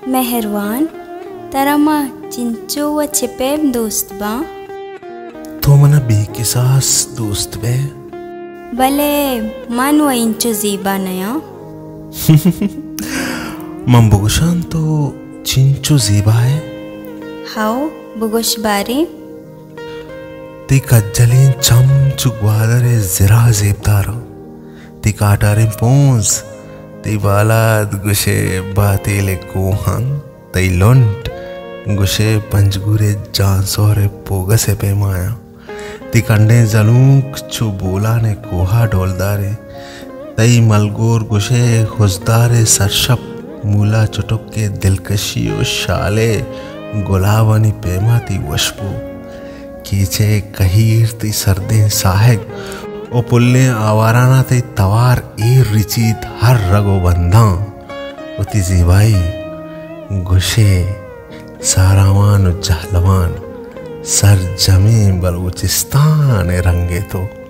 مہروان، ترا ما چنچو و چہ پیم دوست باں؟ تو منا بے کساس دوست بئے۔ بلے من و انچو زیبا نیاں۔ من بگوشاں تو چنچو زیبا ئے؟ ہئو، بگوش باریں۔ تئی کجلیں چم چو گوادر ءِ زرا زیبداراں۔ تئی کاٹاریں پونز، تئی بالاد گوشے باتیل ءِ کوہاں، تئی لنٹ گوشے پنجگور ءِ جانسور ءِ پوگس ءِ پیمایاں۔ تئی کنڈیں زلونک چو بولان ءِ کوہا ڈولداریں۔ تئی ملگور گوشے خضدار ءِ سرشپ مولا چٹک ءِ دلکشی و شالے گلابانی پیما تئی وشبو۔ کیچ ءِ کہیر تئی سردیں ساہگ و پلیں آوارانا تئی توار ایر رچیت ہر رگ و بنداں۔ و تئی زیبائی گوشے ساراوان و جہلوان سرجمیں بلوچستان ءِ رنگ ءِ تو۔